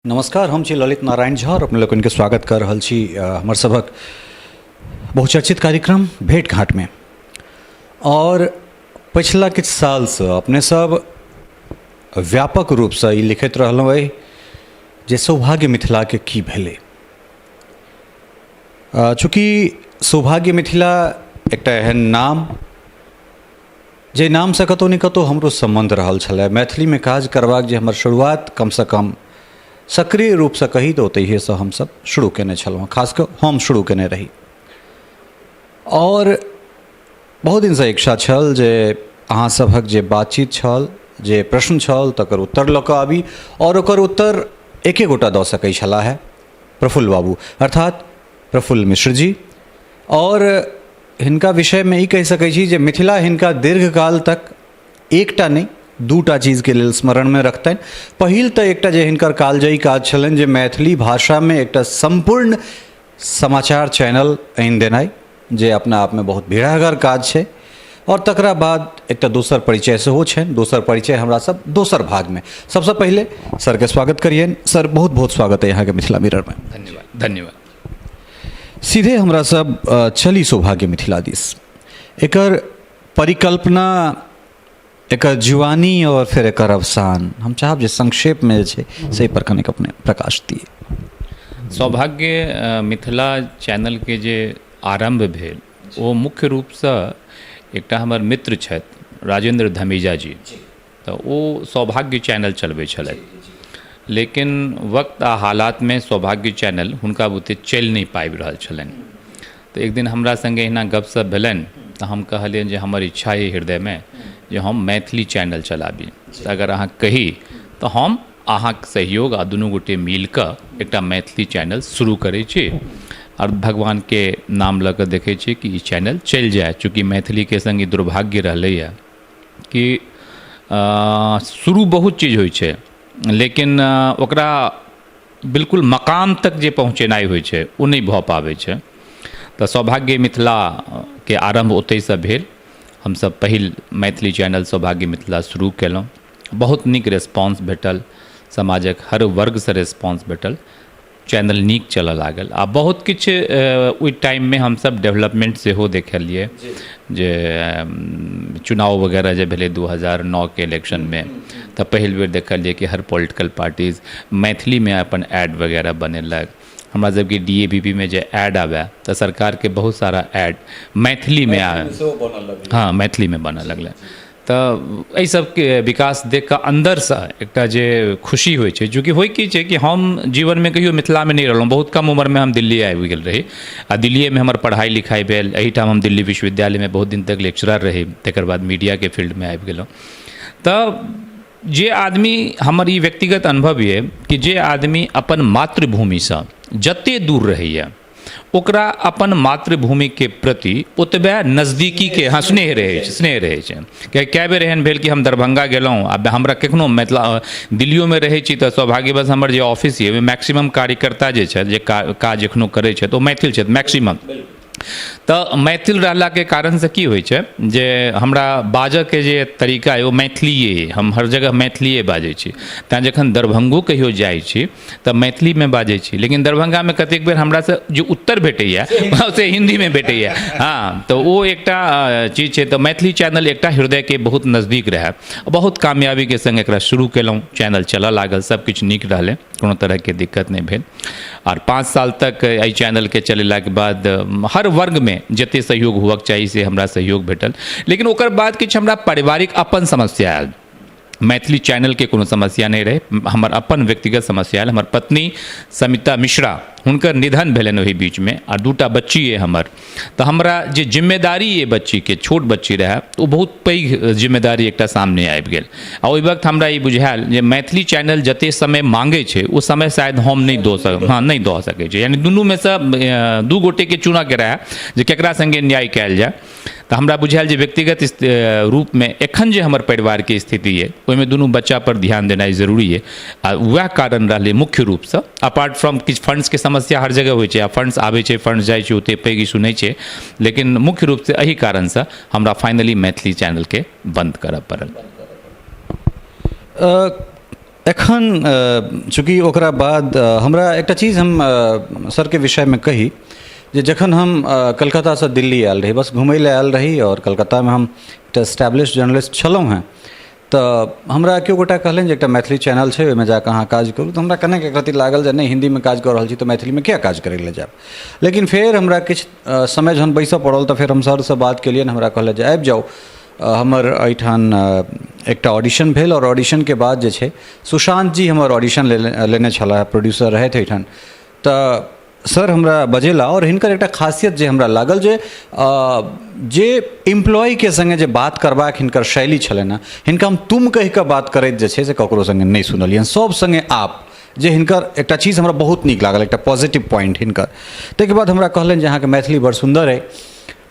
नमस्कार, हम छी ललित नारायण झा और अपने लोकनिके स्वागत कर रहल छी हमर सभक बहुचर्चित कार्यक्रम भेंट घाटमे। और पछिला किछु सालसँ अपने सब व्यापक रूपसँ ई लिखैत रहलहुँ अइ जे सौभाग्य मिथिलाके की भेलै। चूँकि सौभाग्य मिथिला एकटा एहन नाम जाहि नामसँ कतहु ने कतहु हमरो सम्बन्ध रहल छलै। मैथिलीमे काज करबाक जे हमर शुरुआत कमसँ कम सक्रिय रूपसँ कही तऽ ओतहिएसँ हमसभ शुरू कयने छलहुँ, खास कऽ हम शुरू कयने रही। आओर बहुत दिनसँ इच्छा छल जे अहाँ सभक जे बातचीत छल, जे प्रश्न छल, तकर उत्तर लऽ कऽ आबी आओर ओकर उत्तर एके गोटा दऽ सकै छलाह हे, प्रफुल्ल बाबू, अर्थात प्रफुल्ल मिश्र जी। आओर हिनका विषयमे ई कहि सकै छी जे मिथिला हिनका दीर्घकाल तक एकटा नहि दूटा चीजके लेल स्मरणमे रखतनि। पहिल तऽ एकटा जे हिनकर कालजयी काज छलनि जे मैथिली भाषामे एकटा सम्पूर्ण समाचार चैनल आनि देनाइ, जे अपना आपमे बहुत भिड़ागर काज छै। आओर तकरा बाद एकटा दोसर परिचय सेहो छनि। दोसर परिचय हमरा सब दोसर भागमे। सबसँ पहिले सरके स्वागत करियनि। सर, बहुत बहुत स्वागत है अहाँके मिथिला मिररमे। धन्यवाद, धन्यवाद। सीधे हमरा सब चली सौभाग्य मिथिला दिस। एकर परिकल्पना, एकर जुआनी और फिर एकर अवसान, हम चाहब जे संक्षेप में जे छै से पर कनिक अपने प्रकाश दिए। सौभाग्य मिथिला चैनल के जे आरंभ भेल ओ मुख्य रूपसँ एकटा हमर मित्र छथि राजेंद्र धमीजा जी, तऽ ओ सौभाग्य चैनल चलबै छलथि, लेकिन वक्त आ हालातमे सौभाग्य चैनल हुनका बुते चलि नहि पाबि रहल छलनि। तऽ एक दिन हमरा सङ्गे एहिना गपशप भेलनि तऽ हम कहलियनि जे हमर इच्छा अइ हृदयमे जे हम मैथिली चैनल चलाबी, तऽ अगर अहाँ कही तऽ हम अहाँके सहयोग आ दुनू गोटे मिलिकऽ एकटा मैथिली चैनल शुरू करै छी आओर भगवानके नाम लऽ कऽ देखै छी कि ई चैनल चलि जाय। चूँकि मैथिलीके सङ्ग ई दुर्भाग्य रहलैए कि शुरू बहुत चीज होइ छै लेकिन ओकरा बिल्कुल मकाम तक जे पहुँचेनाइ होइ छै ओ नहि भऽ पाबै छै। तऽ सौभाग्य मिथिलाके आरम्भ ओतहिसँ भेल। हमसब पहिल मैथिली चैनल सौभाग्य मिथिला शुरू केलहुँ। बहुत नीक रेस्पॉन्स भेटल, समाजक हर वर्गसँ रेस्पॉन्स भेटल, चैनल नीक चलऽ लागल आ बहुत किछु ओहि टाइममे हमसब डेवलपमेन्ट सेहो देखलियै जे चुनाव वगैरह जे भेलै 2009के इलेक्शनमे, तऽ पहिल बेर देखलियै कि हर पोलिटिकल पार्टीज मैथिलीमे अपन एड वगैरह बनेलक। हमरा सबके डी ए वी पी मे जे एड आबै तऽ सरकारके बहुत सारा एड मैथिलीमे आबै, हँ, मैथिलीमे बनऽ लगलै। तऽ एहि सबके विकास देख कऽ अन्दरसँ एकटा जे खुशी होइ छै, चूँकि होइ की छै कि हम जीवनमे कहियो मिथिलामे नहि रहलहुँ, बहुत कम उमरमे हम दिल्ली आबि गेल रही आ दिल्लिएमे हमर पढ़ाइ लिखाइ भेल। एहिठाम हम दिल्ली विश्वविद्यालयमे बहुत दिन तक लेक्चरर रही, तकर बाद मीडियाके फील्डमे आबि गेलहुँ। तऽ जे आदमी, हमर ई व्यक्तिगत अनुभव यऽ कि जे आदमी अपन मातृभूमिसँ जते दूर रहैए ओकरा अपन मातृभूमिके प्रति ओतबे नजदीकीके, हँ, स्नेह रहै छै, स्नेह रहै छै। किएकि कए बेर एहन भेल कि हम दरभंगा गेलहुँ आ हमरा कखनो मिथिला दिल्लियोमे रहै छी तऽ सौभाग्यवश हमर जे ऑफिस यऽ ओहिमे मैक्सिमम कार्यकर्ता जे छथि, जे काज एखनो करै छथि, ओ मैथिल छथि मैक्सिमम। तऽ मैथिल रहलाके कारणसँ की होइ छै जे हमरा बाजऽके जे तरीका अइ ओ मैथिलिए अइ, हम हर जगह मैथिलिए बाजै छी। तैँ जखन दरभंगो कहियो जाइ छी तऽ मैथिलीमे बाजै छी, लेकिन दरभंगामे कतेक बेर हमरासँ जे उत्तर भेटैए से हिन्दीमे भेटैए। हँ, तऽ ओ एकटा चीज छै। तऽ मैथिली चैनल एकटा हृदयके बहुत नजदीक रहए। बहुत कामयाबीके सङ्ग एकरा शुरू केलहुँ, चैनल चलऽ लागल, सब किछु नीक रहलै, कोनो तरहके दिक्कत नहि भेल। आओर 5 साल तक एहि चैनलके चलेलाके बाद हर वर्गमे जतेक सहयोग हुअके चाही से हमरा सहयोग भेटल। लेकिन ओकर बाद किछु हमरा पारिवारिक अपन समस्या आयल। मैथिली चैनलके कोनो समस्या नहि रहै, हमर अपन व्यक्तिगत समस्या आयल। हमर पत्नी समिता मिश्रा, हुनकर निधन भेलनि ओहि बीचमे आ 2टा बच्ची अइ हमर। तऽ हमरा जे जिम्मेदारी अइ बच्चीके, छोट बच्ची रहए, ओ बहुत पैघ जिम्मेदारी एकटा सामने आबि गेल। आ ओहि वक्त हमरा ई बुझायल जे मैथिली चैनल जतेक समय मांगै छै ओ समय शायद हम नहि दऽ सक, हँ, नहि दऽ सकै छी। यानी दुनूमे सँ 2 गोटेके चुनऽके रहए जे केकरा सङ्गे न्याय कयल जाय। तऽ हमरा बुझायल जे व्यक्तिगत रूपमे एखन जे हमर परिवारके स्थिति अइ ओहिमे दुनू बच्चापर ध्यान देनाइ जरूरी अइ। आ वएह कारण रहलै मुख्य रूपसँ, अपार्ट फ्रॉम किछु फंड्सके समस्या हर जगह होइ छै आ फंड्स आबै छै फंड्स जाइ छै, ओतेक पैघ इशू नहि छै, लेकिन मुख्य रूपसँ एहि कारणसँ हमरा फाइनली मैथिली चैनलके बन्द करऽ पड़ल। एखन चूँकि ओकरा बाद हमरा एकटा चीज हम सरके विषयमे कही जे जखन हम कलकत्तासँ दिल्ली आयल रही, बस घुमै लए आयल रही आओर कलकत्तामे हम एकटा एस्टैब्लिश जर्नलिस्ट छलहुँ हेँ, तऽ हमरा केओ गोटा कहलनि जे एकटा मैथिली चैनल छै, ओहिमे जाकऽ अहाँ काज करू। तऽ हमरा कनेक एक रत्ती लागल जे नहि, हिन्दीमे काज कऽ रहल छी तऽ मैथिलीमे किया काज करै लए जायब। लेकिन फेर हमरा किछु समय जहन बैसऽ पड़ल तऽ फेर हम सरसँ बात केलियनि, हमरा कहलथि जे आबि जाउ। हमर एहिठाम एकटा ऑडिशन भेल आओर ऑडिशनके बाद जे छै सुशान्त जी हमर ऑडिशन लेने छलाह, प्रोड्यूसर रहथि एहिठाम। तऽ सर हमरा बजेला आओर हिनकर एकटा खासियत जे हमरा लागल जे जे एम्प्लॉयके सङ्गे जे बात करबाक हिनकर शैली छलनि हेँ, हिनका हम तुम कहिकऽ बात करैत जे छै से ककरो सङ्गे नहि सुनलियनि, सभ सङ्गे आप, जे हिनकर एकटा चीज हमरा बहुत नीक लागल, एकटा पॉजिटिव पॉइंट हिनकर। ताहिके बाद हमरा कहलनि जे अहाँके मैथिली बड़ सुन्दर अइ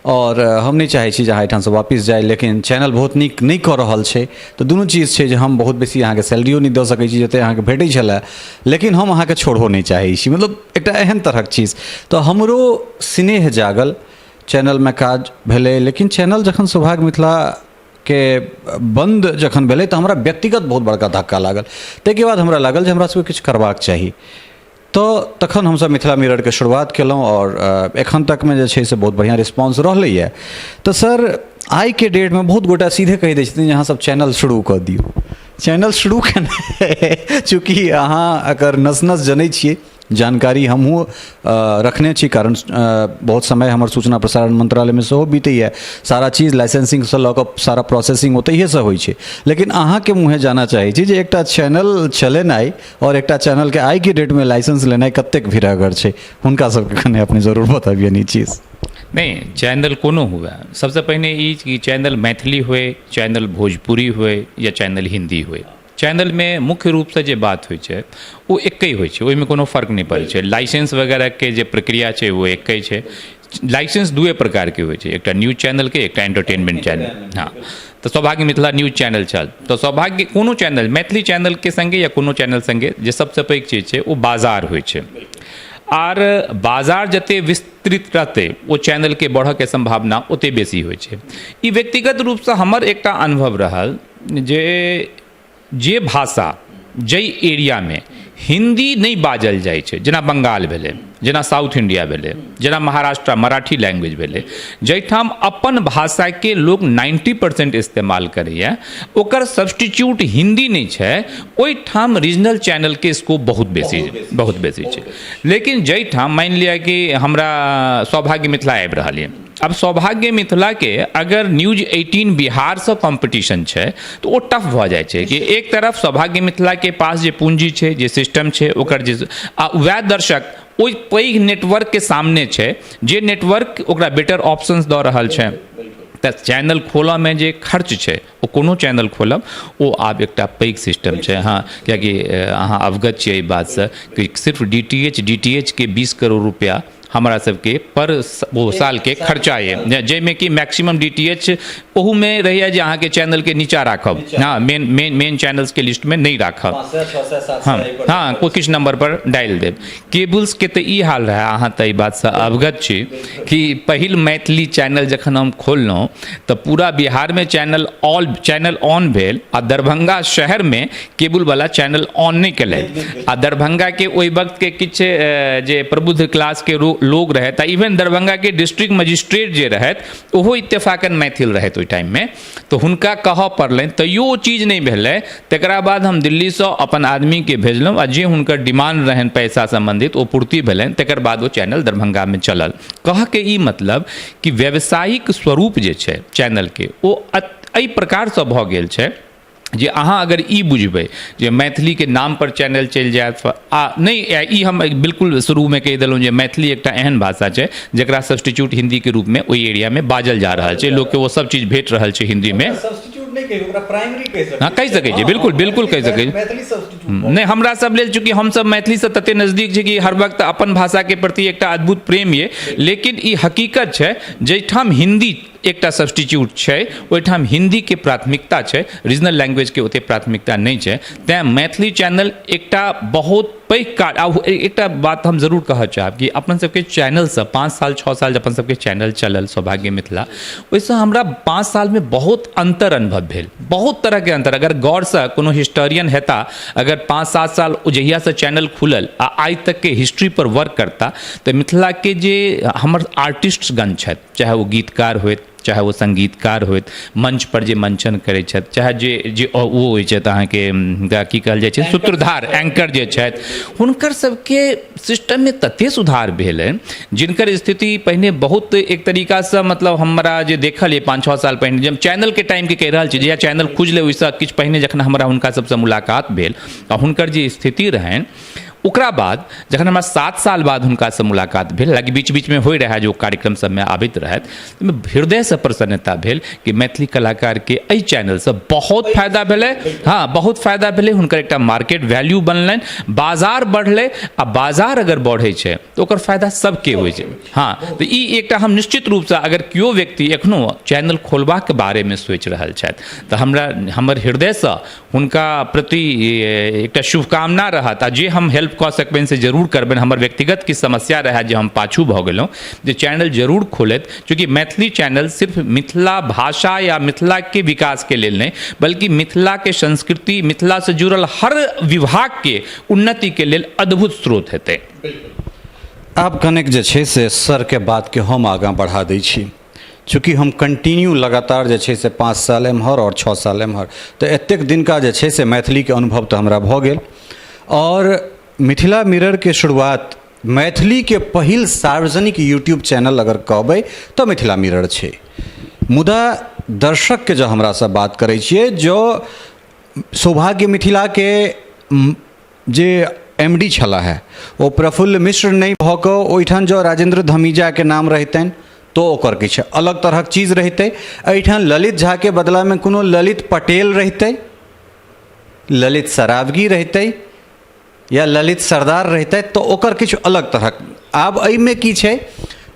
आओर हम नहि चाहै छी जे अहाँ एहिठामसँ वापिस जाइ, लेकिन चैनल बहुत नीक नहि कऽ रहल छै, तऽ दुनू चीज छै जे हम बहुत बेसी अहाँके सैलरियो नहि दऽ सकै छी जतेक अहाँके भेटै छलै, लेकिन हम अहाँके छोड़हो नहि चाहै छी, मतलब एकटा एहन तरहक चीज। तऽ हमरो स्नेह जागल, चैनलमे काज भेलै। लेकिन चैनल जखन सौभाग्य मिथिलाके बन्द जखन भेलै तऽ हमरा व्यक्तिगत बहुत बड़का धक्का लागल। ताहिके बाद हमरा लागल जे हमरा सबके किछु करबाक चाही, तऽ तखन हमसभ मिथिला मिररके शुरुआत केलहुँ आओर एखन तकमे जे छै से बहुत बढ़िआँ रिस्पॉन्स रहलैए। तऽ सर, आइके डेटमे बहुत गोटा सीधे कहि दै छथिन जे अहाँसभ चैनल शुरू कऽ दियौ। चैनल शुरू केनाइ, चूँकि अहाँ एकर नस नस जनै छियै, जानकारी हमहूँ रखने छी, कारण बहुत समय हमर सूचना प्रसारण मंत्रालयमे सेहो बीतैए, सारा चीज लाइसेंसिंगसँ लऽ कऽ सारा प्रोसेसिंग ओतहिएसँ होइ छै। लेकिन अहाँके मुँहे जानऽ चाहै छी जे एकटा चैनल चलेनाइ आओर एकटा चैनलके आइके डेटमे लाइसेंस लेनाइ कतेक भिड़गर छै, हुनका सबके कने अपने जरूर बतबियनि ई चीज। नहि, चैनल कोनो हुए, सबसँ पहिने ई कि चैनल मैथिली हुए, चैनल भोजपुरी हुए या चैनल हिन्दी हुए, चैनलमे मुख्य रूपसँ जे बात होइ छै ओ एके होइ छै, ओहिमे कोनो फर्क नहि पड़ै छै। लाइसेंस वगैरहके जे प्रक्रिया छै ओ एके छै। लाइसेंस दुए प्रकारके होइ छै, एकटा न्यूज चैनलके, एकटा एंटरटेनमेंट चैनल। हँ, तऽ सौभाग्य मिथिला न्यूज चैनल छल, तऽ सौभाग्य कोनो चैनल, मैथिली चैनलके सङ्गे या कोनो चैनल सङ्गे जे सबसँ पैघ चीज छै ओ बाजार होइ छै, आर बाजार जते विस्तृत रहतै ओ चैनलके बढ़ऽके सम्भावना ओते बेसी होइ छै। ई व्यक्तिगत रूपसँ हमर एकटा अनुभव रहल जे जे भाषा जाहि एरियामे हिन्दी नहि बाजल जाइ छै, जेना बङ्गाल भेलै, जेना साउथ इंडिया भेलै, जेना महाराष्ट्र मराठी लैंग्वेज भेलै, जाहिठाम अपन भाषाके लोक 90% इस्तेमाल करैए, ओकर सब्सटीट्यूट हिन्दी नहि छै, ओहिठाम रीजनल चैनलके स्कोप बहुत बेसी, बहुत बेसी छै। लेकिन जाहिठाम मानि लिअ कि हमरा सौभाग्य मिथिला आबि रहल यऽ, आब सौभाग्य मिथिलाके अगर न्यूज 18 बिहारसँ कॉम्पिटिशन छै तऽ ओ टफ भऽ जाइ छै कि एक तरफ सौभाग्य मिथिलाके पास जे पूँजी छै, जे सिस्टम छै ओकर, जे आ वएह दर्शक ओहि पैघ नेटवर्कके सामने छै जे नेटवर्क ओकरा बेटर ऑप्शंस दऽ रहल छै। तऽ चैनल खोलऽमे जे खर्च छै ओ कोनो चैनल खोलब ओ आब एकटा पैघ सिस्टम छै। हँ, कियाकि अहाँ अवगत छियै एहि बातसँ कि सिर्फ D T H, D T H के 20 करोड़ रुपैआ हमरा सबके पर ओ सालके खर्चा यऽ, जाहिमे कि मैक्सिमम डी टी एच ओहूमे रहैए जे अहाँके चैनलके नीचा राखब, हँ, मेन मेन मेन चैनल्सके लिस्टमे नहि राखब, हँ हँ, कोइ किछु नम्बरपर डालि देब। केबुल्सके तऽ ई हाल रहए, अहाँ तऽ एहि बातसँ अवगत छी कि पहिल मैथिली चैनल जखन हम खोललहुँ तऽ पूरा बिहारमे चैनल ऑल चैनल ऑन भेल आ दरभंगा शहरमे केबुलवला चैनल ऑन नहि केलथि। आ दरभंगाके ओहि वक्तके किछु जे प्रबुद्ध क्लासके लोग रहथि आ इवन दरभंगाके डिस्ट्रिक्ट मजिस्ट्रेट जे रहथि ओहो इत्तेफाकन मैथिल रहथि ओहि टाइममे, तऽ हुनका कहऽ पड़लनि, तैयो ओ चीज नहि भेलै। तकरा बाद हम दिल्लीसँ अपन आदमीके भेजलहुँ आ जे हुनकर डिमांड रहनि पैसा सम्बन्धित ओ पूर्ति भेलनि, तकर बाद ओ चैनल दरभंगामे चलल। कहऽके ई मतलब कि व्यावसायिक स्वरूप जे छै चैनलके ओ एहि प्रकारसँ भऽ गेल छै जे अहाँ अगर ई बुझबै जे मैथिलीके नामपर चैनल चलि जायत आ नहि, ई हम बिल्कुल शुरूमे कहि देलहुँ जे मैथिली एकटा एहन भाषा छै जकरा सब्सटीट्यूट हिन्दीके रूपमे ओहि एरियामे बाजल जा रहल छै, लोकके ओ सब चीज भेट रहल छै हिन्दीमे। हँ, कहि सकै छी, बिल्कुल बिल्कुल कहि सकै छी। नहि, हमरा सब लेल चूँकि हमसब मैथिलीसँ तते नजदीक छै कि हर वक्त अपन भाषाके प्रति एकटा अद्भुत प्रेम ये, लेकिन ई हकीकत छै जाहिठाम हिन्दी एकटा सब्सटीट्यूट छै ओहिठाम हिन्दीके प्राथमिकता छै, रीजनल लैंग्वेजके ओते प्राथमिकता नहि छै। तैँ मैथिली चैनल एकटा बहुत पैघ काज। आ एकटा बात हम जरूर कहऽ चाहब कि अपन सबके चैनलसँ 5 साल 6 साल जे अपन सबके चैनल चलल सौभाग्य मिथिला, ओहिसँ हमरा 5 सालमे बहुत अन्तर अनुभव अनुभव भेल। बहुत तरहके अन्तर। अगर गौरसँ कोनो हिस्टोरियन हेता, अगर 5-7 साल ओ जहियासँ चैनल खुलल आ आइ तकके हिस्ट्री पर वर्क करता, तऽ मिथिलाके जे हमर आर्टिस्टगण छथि, चाहे ओ गीतकार होथि, चाहे ओ सङ्गीतकार होथि, मंच पर जे मंचन करै छथि, चाहे जे जे ओ होइ छथि अहाँके हुनका की कहल जाइ छै, सूत्रधार एंकर जे छथि, हुनकर सबके सिस्टममे तते सुधार भेल है, जिनकर स्थिति पहिने बहुत एक तरीकासँ, मतलब हमरा जे देखल यऽ 5-6 साल पहिने, जब चैनलके टाइमके कहि रहल छी, जहिया चैनल खुजलै ओहिसँ किछु पहिने जखन हमरा हुनका सबसँ मुलाकात भेल आ हुनकर जे स्थिति रहनि, ओकरा बाद जखन हमरा 7 साल बाद हुनकासँ मुलाकात भेल, हालाँकि बीच बीचमे होइ रहए जे ओ कार्यक्रम सबमे आबैत रहथि, तऽ हृदयसँ प्रसन्नता भेल कि मैथिली कलाकारके एहि चैनलसँ बहुत फायदा भेलै। हँ, बहुत फायदा भेलै। हुनकर एकटा मार्केट वैल्यू बनलनि, बाजार बढ़लै, आ बाजार अगर बढ़ै छै तऽ ओकर फायदा सबके होइ छै। हँ, तऽ ई एकटा हम निश्चित रूपसँ, अगर केओ व्यक्ति एखनो चैनल खोलबाक बारेमे सोचि रहल छथि, तऽ हमरा हमर हृदयसँ हुनका प्रति एकटा शुभकामना रहत, आ जे हम हेल्प कऽ सकबनि से जरूर करबनि। हमर व्यक्तिगत किछु समस्या रहए जे हम पाछू भऽ गेलहुँ, जे चैनल जरूर खोलथि, चूँकि मैथिली चैनल सिर्फ मिथिला भाषा या मिथिलाके विकासके लेल नहि, बल्कि मिथिलाके संस्कृति, मिथिलासँ जुड़ल हर विभागके उन्नतिके लेल अद्भुत स्रोत हेतै। आब कनेक जे छै से सरके बातके हम आगाँ बढ़ा दै छी। चूँकि हम कंटिन्यू लगातार जे छै से 5 साल एम्हर आओर 6 साल एम्हर, तऽ एतेक दिनका जे छै से मैथिलीके अनुभव तऽ हमरा भऽ गेल। आओर मिथिला मिररके शुरुआत, मैथिलीके पहिल सार्वजनिक यूट्यूब चैनल अगर कहबै तऽ मिथिला मिरर छै। मुदा दर्शकके जँ हमरासँ बात करै छियै, जँ सौभाग्य मिथिलाके जे एम डी छलाह हे, ओ प्रफुल्ल मिश्र नहि भऽ कऽ ओहिठाम जँ राजेन्द्र धमीजाके नाम रहितनि तऽ ओकर किछु अलग तरहक चीज रहितै। एहिठाम ललित झाके बदलामे कोनो ललित पटेल रहितै, ललित सरावगी रहितै या ललित सरदार रहितै तऽ ओकर किछु अलग तरहक। आब एहिमे की छै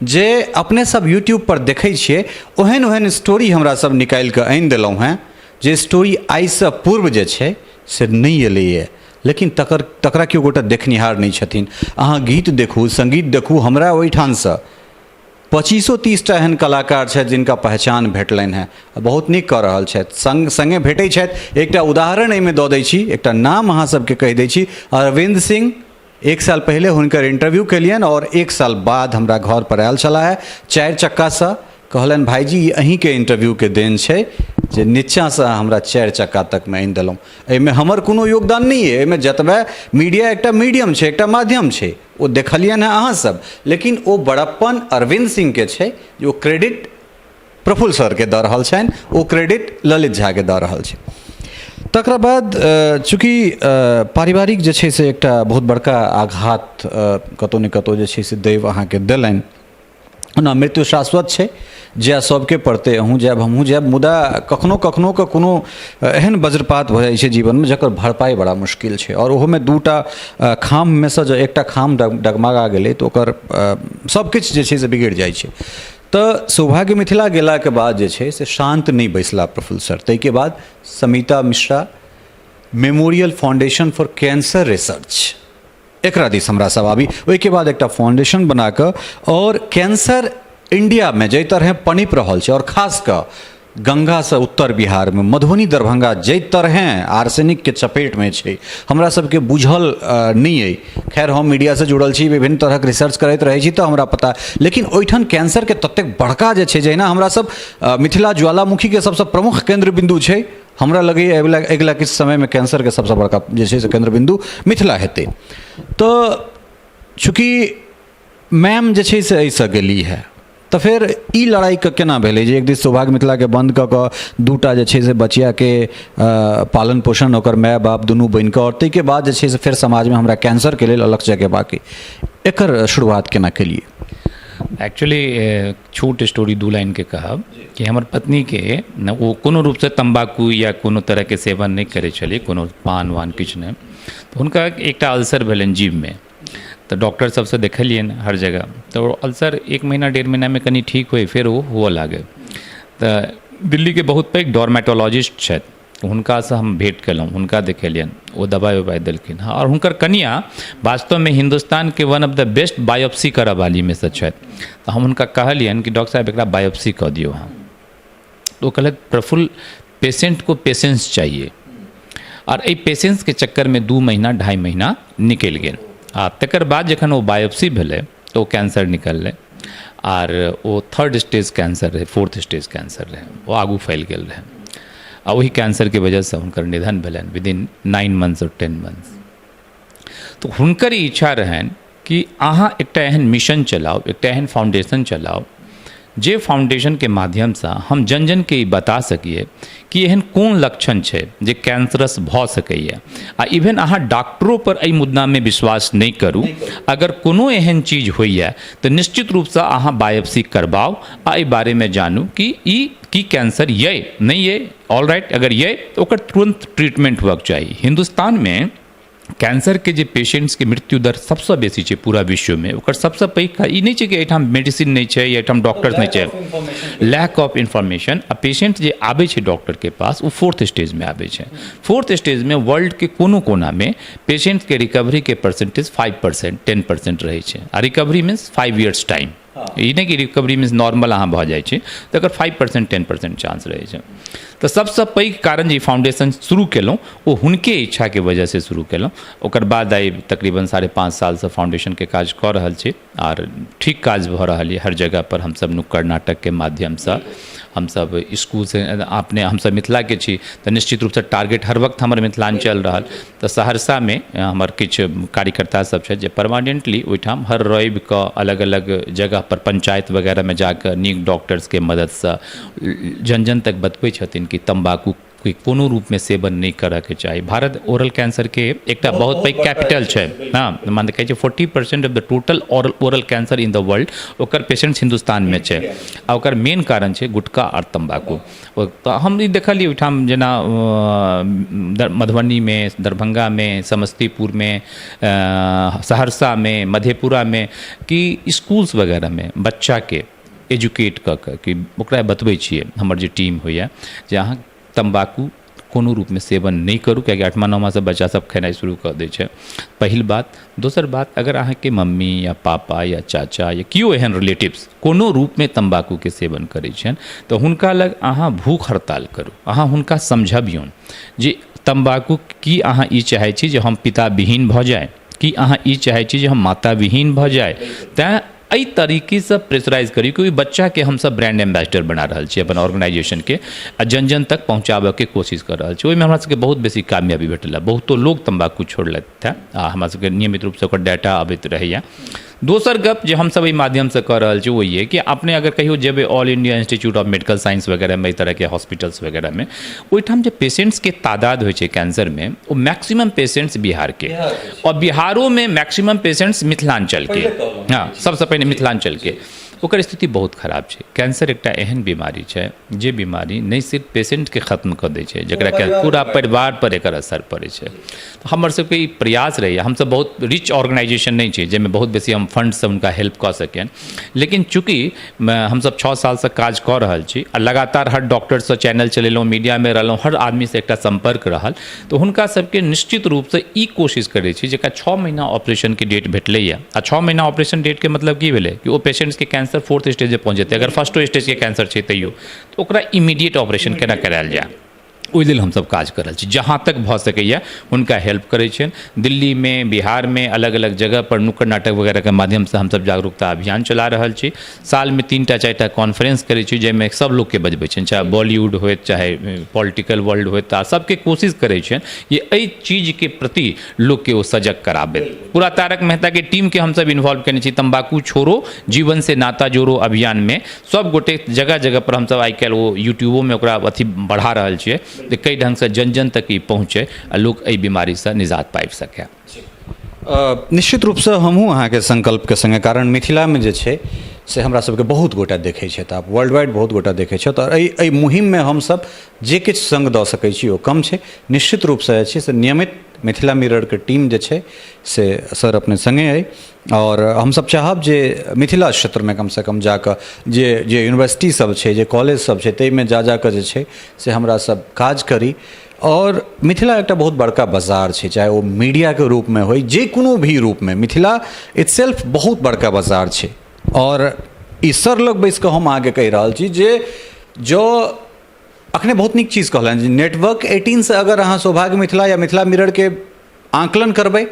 जे अपने सब यूट्यूबपर देखै छियै, ओहन ओहन स्टोरी हमरा सब निकालि कऽ आनि देलहुँ हेँ, जे स्टोरी आइसँ पूर्व जे छै से नहि एलैए, लेकिन तकर तकरा केओ गोटा देखनिहार नहि छथिन। अहाँ गीत देखू, सङ्गीत देखू, हमरा ओहिठामसँ 25-30टा एहन कलाकार छथि जिनका पहचान भेटलनि हेँ, बहुत नीक कऽ रहल छथि, सङ्ग सङ्गे भेटै छथि। एकटा उदाहरण एहिमे दऽ दै छी, एकटा नाम अहाँ सबके कहि दै छी, अरविन्द सिंह। 1 साल पहिले हुनकर इंटरव्यू केलियनि आओर 1 साल बाद हमरा घर पर आयल छलाह हे 4 चक्कासँ। कहलनि, भाइजी, ई अहीँके इंटरव्यूके देन छै जे नीचाँसँ हमरा 4 चक्का तकमे आनि देलहुँ। एहिमे हमर कोनो योगदान नहि अइ, एहिमे जतबे मीडिया एकटा मीडियम छै, एकटा माध्यम छै, ओ देखलियनि हेँ अहाँसभ, लेकिन ओ बड़प्पन अरविन्द सिंहके छै जे ओ क्रेडिट प्रफुल्ल सरके दऽ रहल छनि, ओ क्रेडिट ललित झाके दऽ रहल छै। तकरा बाद चूँकि पारिवारिक जे छै से एकटा बहुत बड़का आघात कतहु ने कतहु जे छै से दैव अहाँके देलनि। ओना मृत्यु शाश्वत छै, जाय सबके पड़तै, अहूँ जायब, हमहूँ जायब, मुदा कखनो कखनो कऽ कोनो एहन वज्रपात भऽ जाइ छै जीवनमे जकर भरपाइ बड़ा मुश्किल छै। आओर ओहोमे 2टा खाम्हमे सँ जँ एकटा खाम्ह डगमगा गेलै तऽ ओकर सबकिछु जे छै से बिगड़ि जाइ छै। तऽ सौभाग्य मिथिला गेलाके बाद जे छै से शान्त नहि बैसला प्रफुल्ल सर। ताहिके बाद Samita Mishra memorial foundation for cancer research, एकरा दिस हमरा सब आबी। ओहिके बाद एकटा फाउंडेशन बना कऽ आओर कैंसर इंडियामे जाहि तरहे पनपि रहल छै, आओर खास कऽ गंगासँ उत्तर बिहारमे मधुबनी दरभंगा जाहि तरहे आर्सेनिकके चपेटमे छै, हमरा सबके बुझल नहि अइ। खैर, हम मीडियासँ जुड़ल छी, विभिन्न तरहक रिसर्च करैत रहै छी तऽ हमरा पता, लेकिन ओहिठाम कैंसरके ततेक बड़का जे छै, जहिना हमरा सब मिथिला ज्वालामुखीके सबसँ प्रमुख केन्द्र बिन्दु छै, हमरा लगैए अगिला अगिला किछु समयमे कैंसरके सबसँ बड़का जे छै से केन्द्र बिन्दु मिथिला हेतै। तऽ चूँकि मैम जे छै से एहिसँ गेली है, तऽ फेर ई लड़ाइके केना भेलै जे एक दिस सौभाग्य मिथिलाके बन्द कऽ कऽ 2टा जे छै से बचियाके पालन पोषण ओकर माय बाप दुनू बनि कऽ, आओर ताहिके बाद जे छै से फेर समाजमे हमरा कैंसरके लेल अलग जगेबाक, एकर शुरुआत केना केलियै? एक्चुअली छोट स्टोरी 2 लाइनके कहब कि हमर पत्नीके ने ओ कोनो रूपसँ तम्बाकू या कोनो तरहके सेवन नहि करै छलियै, कोनो पान वान किछु नहि। तऽ हुनका एकटा अल्सर भेलनि जीभमे, तऽ डॉक्टर सबसँ देखेलियनि हर जगह, तऽ ओ अल्सर 1 महीना 1.5 महीनामे कनि ठीक होइ, फेर ओ हुअ लागै। तऽ दिल्लीके बहुत पैघ डर्मेटोलॉजिस्ट छथि, हुनकासँ हम भेँट केलहुँ, हुनका देखेलियनि, ओ दबाइ उबाइ देलखिन। हँ, आओर हुनकर कनिआँ वास्तवमे हिन्दुस्तानके one of the best biopsy करऽवालीमे सँ छथि। तऽ हम हुनका कहलियनि कि डॉक्टर साहेब, एकरा बायोप्सी कऽ दियौ अहाँ। ओ कहलथि, प्रफुल्ल, पेशेंट को पेशेंस चाहिए। आर एहि पेशेंसके चक्करमे 2 महीना 2.5 महीना निकलि गेल। आ तकर बाद जखन ओ बायोप्सी भेलै तऽ ओ कैंसर निकललै, आर ओ थर्ड स्टेज कैंसर रहै, फोर्थ स्टेज कैंसर रहै, ओ आगू फैल गेल रहै। आ ओहि कैंसरके वजहसँ हुनकर निधन भेलनि विदिन 9 मंथ्स और 10 मंथ्स। तऽ हुनकर ई इच्छा रहनि कि अहाँ एकटा एहन मिशन चलाउ, एकटा एहन फाउंडेशन चलाउ, जे फाउंडेशनके माध्यमसँ हम जन जनके ई बता सकिए कि एहन कोन लक्षण छै जे कैंसरस भऽ सकैए। आ इवन अहाँ डॉक्टरोपर एहि मुद्दामे विश्वास नहि करू, अगर कोनो एहन चीज होइए तऽ निश्चित रूपसँ अहाँ बायोप्सी करबाउ आ एहि बारेमे जानू कि ई की कैंसर ये नहि ये। ऑल राइट, अगर ये तऽ ओकर तुरन्त ट्रीटमेंट हुअके चाही। हिन्दुस्तानमे कैंसरके जे पेशेंट्सके मृत्यु दर सबसँ बेसी छै पूरा विश्वमे, ओकर सबसँ पैघ ई नहि छै कि एहिठाम मेडिसिन नहि छै या एहिठाम डॉक्टर्स नहि छै, लैक ऑफ इन्फॉर्मेशन। आ पेशेंट जे आबै छै डॉक्टरके पास, ओ फोर्थ स्टेजमे आबै छै। फोर्थ स्टेजमे वर्ल्डके कोनो कोनामे पेशेंटके रिकवरीके परसेंटेज 5%, 10% रहै छै। आ रिकवरी मीन्स 5 इयर्स टाइम, ई नहि कि रिकवरी मीन्स नॉर्मल अहाँ भऽ जाइ छै, तकर 5%, 10% चांस रहै छै। तऽ सबसँ पैघ कारण जे ई फाउंडेशन शुरू केलहुँ ओ हुनके इच्छाके वजहसँ शुरू केलहुँ। ओकर बाद आइ तकरीबन 5.5 सालसँ फाउंडेशनके काज कऽ रहल छी आर ठीक काज भऽ रहल यऽ। हर जगह पर हमसब नुक्कड़ नाटकके माध्यमसँ हमसब इसकुलसँ अपने हमसब मिथिलाके छी तऽ निश्चित रूपसँ टारगेट हर वक्त हमर मिथिलाञ्चल रहल। तऽ सहरसामे हमर किछु कार्यकर्ता सब छथि जे परमानेंटली ओहिठाम हर रविके अलग अलग जगह पर पंचायत वगैरहमे जाकऽ नीक डॉक्टर्सके मददसँ जन जन तक बतबै छथिन कि तम्बाकूके कोनो रूपमे सेवन नहि करऽके चाही। भारत ओरल कैंसरके एकटा बहुत पैघ कैपिटल छै। हँ, मान कहै छै 40% of the total oral cancer in the world ओकर पेशेंट्स हिन्दुस्तानमे छै। आ ओकर मेन कारण छै गुटखा आओर तम्बाकू। तऽ हम ई देखलियै ओहिठाम जेना मधुबनीमे, दरभंगामे, समस्तीपुरमे, सहरसामे, मधेपुरामे कि स्कूल्स वगैरहमे बच्चाके एजुकेट कऽ कऽ कि ओकरा बतबै छियै, हमर जे टीम होइए, जे अहाँ तम्बाकू कोनो रूपमे सेवन नहि करू, कियाकि 8मा 9मासँ बच्चा सब खेनाइ शुरू कऽ दै छै, पहिल बात। दोसर बात, अगर अहाँके मम्मी या पापा या चाचा या केओ एहन रिलेटिव्स कोनो रूपमे तम्बाकूके सेवन करै छनि तऽ हुनका लग अहाँ भूख हड़ताल करू, अहाँ हुनका समझबियौन जे तम्बाकू की अहाँ ई चाहै छी जे हम पिता विहीन भऽ जाइ, की अहाँ ई चाहै छी जे हम माता विहीन भऽ जाइ? तैँ एहि तरीकेसँ प्रेशराइज करियौ कि ओहि बच्चाके हमसब ब्रांड एम्बेसडर बना रहल छी अपन ऑर्गेनाइजेशनके आ जन जन तक पहुँचाबऽके कोशिश कऽ रहल छी। ओहिमे हमरा सबके बहुत बेसी कामयाबी भेटल हँ, बहुतो लोक तम्बाकू छोड़लथि हँ आ हमरा सबके नियमित रूपसँ ओकर डाटा अबैत रहैए। दोसर गप जे हमसब एहि माध्यमसँ कऽ रहल छी ओ ये कि अपने अगर कहियो जेबै All India Institute of Medical Science वगैरहमे, एहि तरहके हॉस्पिटल्स वगैरहमे, ओहिठाम जे पेशेंट्सके तादाद होइ छै कैंसरमे, ओ मैक्सिमम पेशेंट्स बिहारके, आओर बिहारोमे मैक्सिमम पेशेंट्स मिथिलाञ्चलके। हँ, सबसँ पहिने मिथिलाञ्चलके। ओकर स्थिति बहुत खराब छै। कैंसर एकटा एहन बीमारी छै जे बीमारी नहि सिर्फ पेशेंटके खत्म कऽ दै छै, जकरा पूरा परिवार पर एकर असर पड़ै छै। हमर सबके ई प्रयास रहैए, हमसब बहुत रिच ऑर्गेनाइजेशन नहि छै जाहिमे बहुत बेसी हम फंडसँ हुनका हेल्प कऽ सकियनि, लेकिन चूँकि हमसब 6 सालसँ काज कऽ रहल छी आ लगातार हर डॉक्टरसँ चैनल चलेलहुँ, मीडियामे रहलहुँ, हर आदमीसँ एकटा सम्पर्क रहल, तऽ हुनका सबके निश्चित रूपसँ ई कोशिश करै छी जकरा 6 महीना ऑपरेशनके डेट भेटलैए, आ 6 महीना ऑपरेशन डेटके मतलब की भेलै कि ओ पेशेंट्सके कैंसर फोर्थ स्टेजमे पहुँच जेतै, अगर फर्स्टो स्टेजके कैंसर छै तैयो, तऽ ओकरा इमीडिएट ऑपरेशन केना करायल जाय, ओहि लेल हमसब काज कऽ रहल छी। जहाँ तक भऽ सकैए हुनका हेल्प करै छियनि। दिल्लीमे, बिहारमे अलग अलग जगह पर नुक्कड़ नाटक वगैरहके माध्यमसँ हमसब जागरूकता अभियान चला रहल छी। सालमे 3टा 4टा कॉन्फ्रेंस करै छी जाहिमे सब लोकके बजबै छियनि, चाहे बॉलीवुड होइत, चाहे पॉलिटिकल वर्ल्ड होइत, आ सबके कोशिश करै छियनि जे एहि चीजके प्रति लोकके ओ सजग कराबैत। पूरा तारक मेहताके टीमके हमसब इन्वॉल्व केने छी तम्बाकू छोड़ो जीवन से नाता जोड़ो अभियानमे। सब गोटे जगह जगह पर हमसब आइ काल्हि ओ यूट्यूबोमे ओकरा अथी बढ़ा रहल छियै जे कई ढङ्गसँ जन जन तक ई पहुँचै आ लोक एहि बीमारीसँ निजात पाबि सकै। निश्चित रूपसँ हमहूँ अहाँके संकल्पके सङ्गे, कारण मिथिलामे जे छै से हमरा सबके बहुत गोटा देखै छथि, आब वर्ल्ड वाइड बहुत गोटा देखै छथि, आओर एहि मुहिममे हमसब जे किछु सङ्ग दऽ सकै छी ओ कम छै। निश्चित रूपसँ जे छै से नियमित मिथिला मिररके टीम जे छै से सर अपने सङ्गे अइ, आओर हमसब चाहब जे मिथिला क्षेत्रमे कमसँ कम जाकऽ जे जे यूनिवर्सिटी सब छै, जे कॉलेज सब छै, ताहिमे जा जाकऽ जे छै से हमरा सब काज करी। आओर मिथिला एकटा बहुत बड़का बाजार छै, चाहे ओ मीडियाके रूपमे होइ, जे कोनो भी रूपमे, मिथिला इटसेल्फ बहुत बड़का बाजार छै। आओर ई सर लग बैसिकऽ हम अहाँके कहि रहल छी जे जँ अखने बहुत नीक चीज कहलनि जे नेटवर्क 18 से अगर अहाँ सौभाग्य मिथिला या मिथिला मिररके आकलन करबै,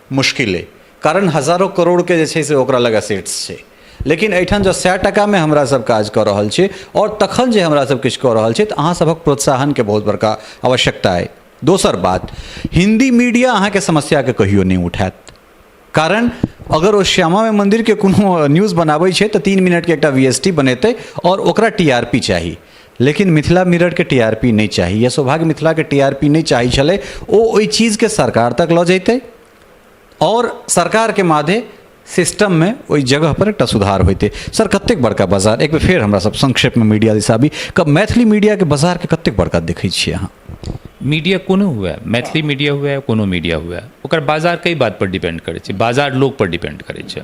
मुश्किल अइ, कारण हजारो करोड़के जे छै से ओकरा लग असेट्स छै। लेकिन एहिठाम जँ 100 टाकामे हमरा सब काज कऽ रहल छी आओर तखन जे हमरा सब किछु कऽ रहल छी, तऽ अहाँ सभक प्रोत्साहनके बहुत बड़का आवश्यकता अइ। दोसर बात, हिन्दी मीडिया अहाँके समस्याके कहियो नहि उठायत, कारण अगर ओ श्यामा माइ मन्दिरके कोनो न्यूज बनाबै छै तऽ 3 मिनटके एकटा वी एस टी बनेतै आओर ओकरा टी आर पी चाही। लेकिन मिथिला मिररके टी आर पी नहि चाही या सौभाग्य मिथिलाके टी आर पी नहि चाही छलै। ओ ओहि चीजके सरकार तक लऽ जैतै आओर सरकारके माधे सिस्टममे ओहि जगहपर एकटा सुधार होइतै। सर, कतेक बड़का बाजार, एक बेर फेर हमरा सब संक्षेपमे मीडिया दिस आबी, मैथिली मीडियाके बाजारके कतेक बड़का देखै छियै अहाँ? मीडिया कोनो हुए, मैथिली मीडिया हुए, कोनो मीडिया हुए, ओकर बाजार कई बात पर डिपेंड करै छै। बाजार लोक पर डिपेंड करै छै।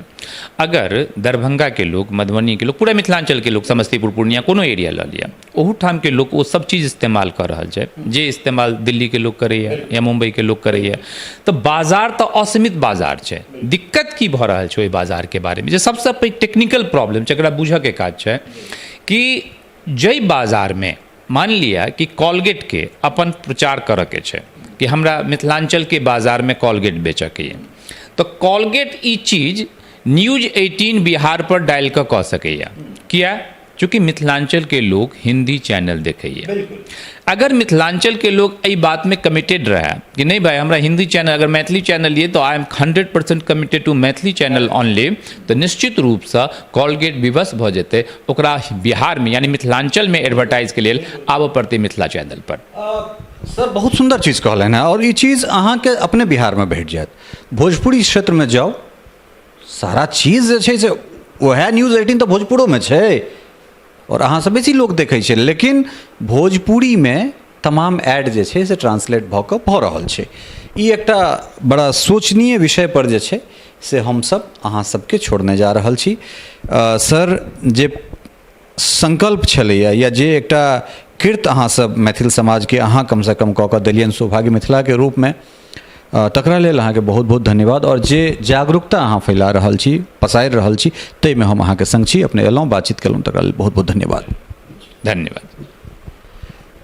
अगर दरभंगाके लोक, मधुबनीके लोक, पूरा मिथिलाञ्चलके लोक, समस्तीपुर, पूर्णिया, कोनो एरिया लऽ लिअ, ओहूठामके लोक ओ सब चीज इस्तेमाल कऽ रहल छै जे इस्तेमाल दिल्लीके लोक करैए या मुम्बईके लोक करैए, तऽ बाजार तऽ असीमित बाजार छै। दिक्कत की भऽ रहल छै ओहि बाजारके बारेमे, जे सबसँ पैघ टेक्निकल प्रॉब्लम छै, एकरा बुझऽके काज छै कि जाहि बाजारमे मानि लिअ कि कॉलगेटके अपन प्रचार करऽके छै कि हमरा मिथिलाञ्चलके बाजारमे कॉलगेट बेचऽके यऽ, तऽ कॉलगेट ई चीज न्यूज 18 बिहार पर डालि कऽ कऽ सकैए। किया? चूँकि मिथिलाञ्चलके लोक हिन्दी चैनल देखैए। अगर मिथिलाञ्चलके लोक एहि बातमे कमिटेड रहए कि नहि भाइ, हमरा हिन्दी चैनल, अगर मैथिली चैनल ये तो I am 100% committed to Maithili channel only, तऽ निश्चित रूपसँ कॉलगेट विवश भऽ जेतै, ओकरा बिहारमे यानी मिथिलाञ्चलमे एडवर्टाइजके लेल आबऽ पड़तै मिथिला चैनल पर। सर, बहुत सुन्दर चीज कहलनि हेँ आओर ई चीज अहाँके अपने बिहारमे भेट जायत। भोजपुरी क्षेत्रमे जाउ, सारा चीज जे छै से उएह न्यूज 18 तऽ भोजपुरोमे छै आओर अहाँसँ बेसी लोक देखै छै, लेकिन भोजपुरीमे तमाम एड जे छै से ट्रांसलेट भऽ कऽ भऽ रहल छै। ई एकटा बड़ा शोचनीय विषयपर जे छै से हमसभ अहाँ सबके छोड़ने जा रहल छी। सर, जे संकल्प छलैए या जे एकटा कृत अहाँसभ मैथिल समाजके अहाँ कमसँ कम कऽ कऽ देलियनि सौभाग्य मिथिलाके रूपमे, तकरा लेल अहाँके बहुत बहुत धन्यवाद। आओर जे जागरूकता अहाँ फैला रहल छी, पसारि रहल छी, ताहिमे हम अहाँके सङ्ग छी। अपने अयलहुँ, बातचीत केलहुँ, तकरा लेल बहुत बहुत धन्यवाद। धन्यवाद।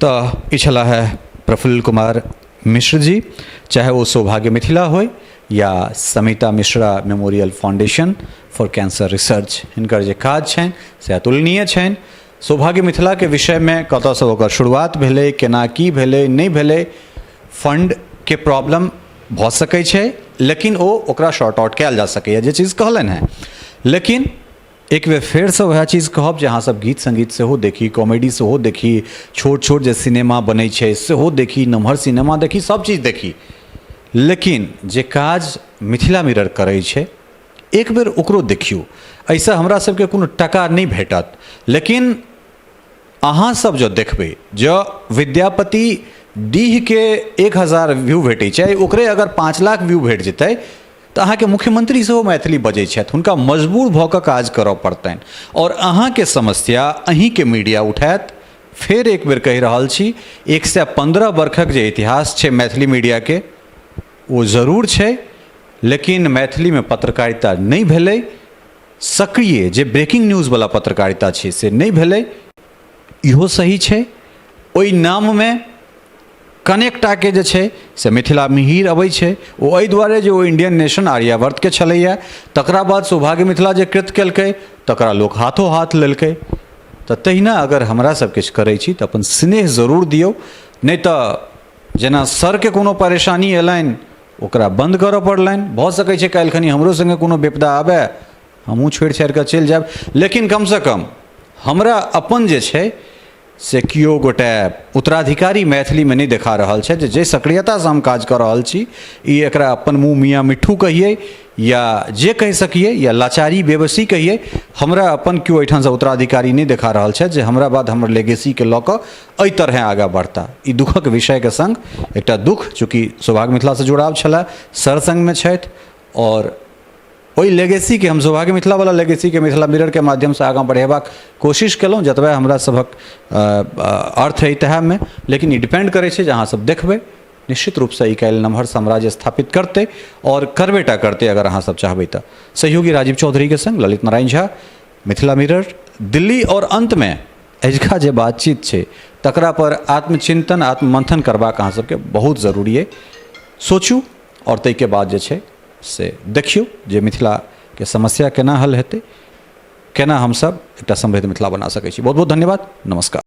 तऽ ई छलाह है प्रफुल्ल कुमार मिश्र जी। चाहे ओ सौभाग्य मिथिला होय या Samita Mishra memorial foundation for cancer research, हिनकर जे काज छनि से अतुलनीय छनि। सौभाग्य मिथिलाके विषयमे कतऽसँ ओकर शुरुआत भेलै, केना की भेलै, नहि भेलै, फंडके प्रॉब्लम भऽ सकै छै, लेकिन ओ ओकरा शॉर्ट आउट कयल जा सकैए जे चीज कहलनि हेँ। लेकिन एक बेर फेरसँ वएह चीज कहब जे अहाँसभ गीत सङ्गीत सेहो देखी, कॉमेडी सेहो देखी, छोट छोट जे सिनेमा बनै छै सेहो देखी, नमहर सिनेमा देखी, सभ चीज देखी, लेकिन जे काज मिथिला मिरर करै छै एक बेर ओकरो देखियौ। एहिसँ हमरा सबके कोनो टाका नहि भेटत, लेकिन अहाँसभ जँ देखबै, जँ विद्यापति डीहके 1000 व्यू भेटै छै, ओकरे अगर 5 लाख व्यू भेट जेतै तऽ अहाँके मुख्यमंत्री सेहो मैथिली बजै छथि, हुनका मजबूर भऽ कऽ काज करऽ पड़तनि आओर अहाँके समस्या अहीँके मीडिया उठायत। फेर एक बेर कहि रहल छी, 115 बरखक जे इतिहास छै मैथिली मीडियाके ओ जरूर छै, लेकिन मैथिलीमे पत्रकारिता नहि भेलै सक्रिय, जे ब्रेकिंग न्यूजवला पत्रकारिता छै से नहि भेलै, इहो सही छै। ओहि नाममे कनेकटाके जे छै से मिथिला मिहिर अबै छै, ओ एहि दुआरे जे ओ इंडियन नेशन आर्यावर्तके छलैए। तकरा बाद सौभाग्य मिथिला जे कृत केलकै तकरा लोक हाथो हाथ लेलकै। तऽ तहिना अगर हमरा सब किछु करै छी तऽ अपन स्नेह जरूर दियौ, नहि तऽ जेना सरके कोनो परेशानी अयलनि ओकरा बन्द करऽ पड़लनि, भऽ सकै छै काल्हि खनी हमरो सङ्गे कोनो विपदा आबय, हमहूँ छोड़ि छाड़ि कऽ चलि जायब, लेकिन कमसँ कम हमरा अपन जे छै से केओ गोटे उत्तराधिकारी मैथिलीमे नहि देखा रहल छथि जे जाहि सक्रियतासँ हम काज कऽ रहल छी, ई एकरा अपन मुँह मियाँ मिट्ठू कहियै या जे कहि सकियै या लाचारी बेबसी कहियै, हमरा अपन केओ एहिठामसँ उत्तराधिकारी नहि देखा रहल छथि जे हमरा बाद हमर लेगेसीके लऽ कऽ एहि तरहेँ आगाँ बढ़ता। ई दुःखक विषयके सङ्ग एकटा दुःख, चूँकि सौभाग्य मिथिलासँ जुड़ाव छलए, सर सङ्गमे छथि आओर ओहि लेगेसीके हम सौभाग्य मिथिलावला लेगेसीके मिथिला मिररके माध्यमसँ आगाँ बढ़ेबाक कोशिश केलहुँ जतबे हमरा सभक अर्थ अइ तहमे। लेकिन ई डिपेंड करै छै जे अहाँसभ देखबै, निश्चित रूपसँ ई काल्हि नमहर साम्राज्य स्थापित करतै आओर करबे टा करतै अगर अहाँसभ चाहबै तऽ। सहयोगी राजीव चौधरीके सङ्ग ललित नारायण झा, मिथिला मिरर, दिल्ली। आओर अन्तमे अजुका जे बातचीत छै तकरा पर आत्मचिंतन, आत्ममंथन करबाक अहाँ सबके बहुत जरूरी अइ। सोचू आओर ताहिके बाद जे छै से देखियौ जे मिथिलाके समस्या केना हल हेतै, केना हमसब एकटा समृद्ध मिथिला बना सकै छी। बहुत बहुत धन्यवाद, नमस्कार।